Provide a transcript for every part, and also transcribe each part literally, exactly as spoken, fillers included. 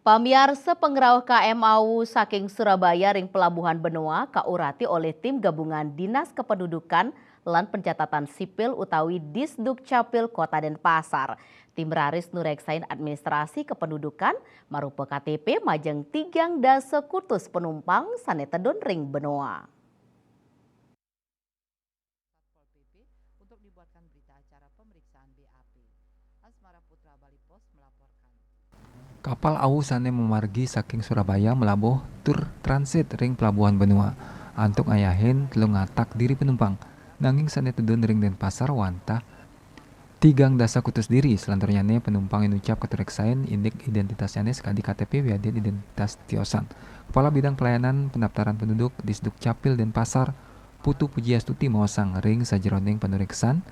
Pamiarsa, pangrauh K M Awu saking Surabaya ring Pelabuhan Benoa kaurati olih tim gabungan Dinas Kependudukan lan Pencatatan Sipil utawi Disdukcapil Kota Denpasar. Tim raris nureksain administrasi kependudukan marupa K T P majeng tigang dasa kutus penumpang sane tedun ring Benoa. Satpol P P untuk dibuatkan berita acara pemeriksaan B A P. Asmara Putra, Bali Post melaporkan. Kapal Awu sane mamargi saking Surabaya malabuh tur transit ring Pelabuhan Benoa antuk ngayahin telung atak diri penumpang, nanging sane tedun ring Denpasar wantah tigang dasa kutus diri. Salanturnyane penumpang inucap katureksain indik identitasnyane sakadi K T P wiadin identitas tiosan. Kepala Bidang Pelayanan Pendaftaran Penduduk Disdukcapil Denpasar, Putu Pujiastuti maosang ring sajeroning panureksan,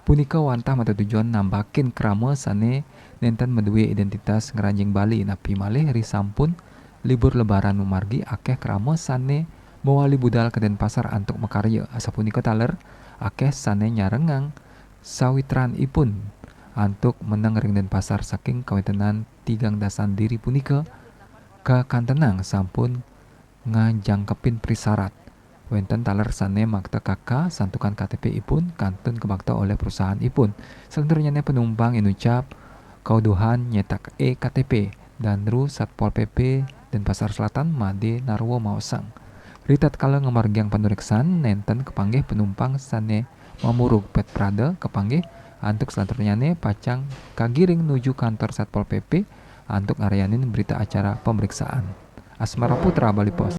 punika wantah matetujon nambakin krama sane nenten madue identitas ngranjing Bali, napi malih risampun libur Lebaran mamargi akeh krama sane mawali budal ka Denpasar antuk makarya. Asapunika taler, akeh sane nyarengang sawitranipun antuk meneng ring Denpasar saking kawentenan tigang dasan diri punika kakantenang sampun ngajangkepin prisarat. Wenten taler sane makta K K santukan K T P ipun kantun kabakta olih perusahaan ipun. Salanturnyane penumpang inucap kauduhan nyetak e-K T P. Danru Satpol P P Denpasar Selatan Made Narwa maosang, ritatkala ngamargiang panureksan nenten kapanggih penumpang sane mamurug pet prada kapanggih antuk salanturnyane pacang kagiring nuju kantor Satpol P P antuk ngarayanin berita acara pemeriksaan. Asmara Putra, Bali Post.